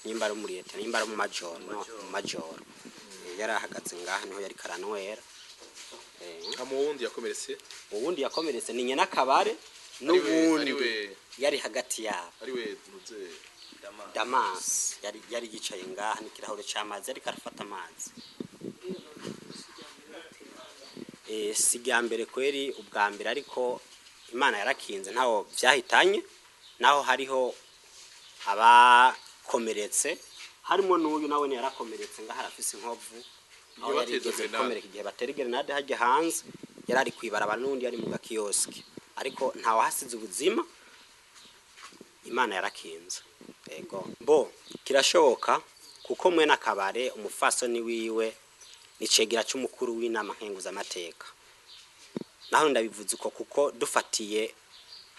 Nimba ari umuriyete, nimba ari umumajoro, no umumajoro. Yari ahagaze ngaha, niho yari karanwera. Hama uwundi yakomeretse? Uwundi yakomeretse ni nyina akabare n'uwundi yari hagati yabo. Ariwe ntuze? Damas yari yicaye ngaha n'ikirahure c'amazi, ariko arafata amazi. Si irya mbere kweri, ubwa mbere, ariko Imana yarakinze, ntaho vyahitanye, naho hariho abakomeretse, harimo n'uyu nawe yarakomeretse ngaha, arafise inkovu aho Igihe yari bateza igeze grenade. Gukomereka igihe batera grenade hajya hanze, yari ari kwibarabara, n'undi yari mu gakioski, ariko ntawahasize ubuzima. Imana yarakinze. Ego bo kirashoboka, kuko mwe n'akabare umufasoni wiwe ni cegera c'umukuru w'inama nkenguzamateka. Naho ndabivuze uko kuko dufatiye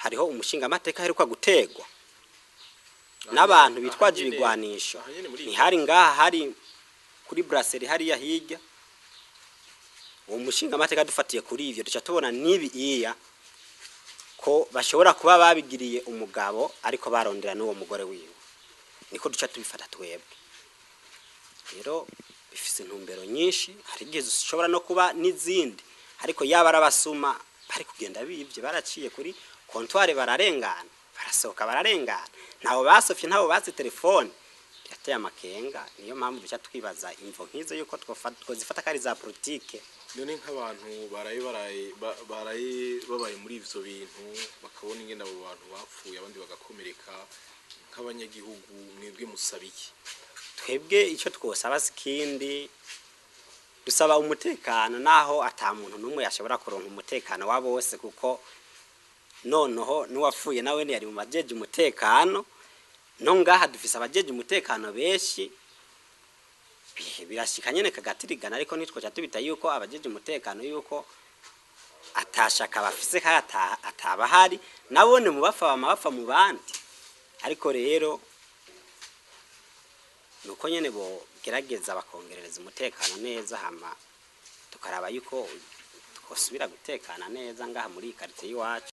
hariho umushingamateka aheruka gutegwa n'abantu bitwaje ibigwanisho. Aha nyene muri iyi- Ntihari ngaha, hari kuri brasserie hariya hirya. Uwo mushingamateka, dufatiye kuri ivyo, duca tubona n'ibi iya ko bashobora kuba babigiriye umugabo, ariko barondera n'uwo mugore wiwe. Niko duca tubifata twebwe. Rero bifise intumbero nyinshi, hari igihe zishobora no kuba n'izindi, ariko yaba ari abasuma bari kugenda bivye, baraciye kuri comptoir, bararengana, barasohoka, bararengana, ntawo basofye, ntawo batse telefone. Birateye amakenga. Niyo mpamvu duca twibaza imvo nk'izo yuko twozifata ko ari za politike. None nk'abantu baraye babaye muri ivyo bintu, bakabona ingene abo bantu bapfuye, abandi bagakomereka, nk'abanyagihugu mwebwe musaba iki? Twebwe icyo twosaba si ikindi, dusaba umutekano, naho ata muntu n'umwe yashobora kuronka umutekano wa bose, kuko noneho n'uwapfuye nawe yari mu bajeje umutekano. No ngaha dufise abajeje umutekano benshi. Birashika nyene kagatirigana, ariko ntitwoca tubita yuko abajeje umutekano yuko atashaka bafise kandi atabahari, nabone mu bapfa bama bapfa mu bandi. Ariko rero nuko nyene bogerageza bakongerereza umutekano neza, hama tukaraba yuko twosubira gutekana neza ngaha muri iyi quartier y'iwacu.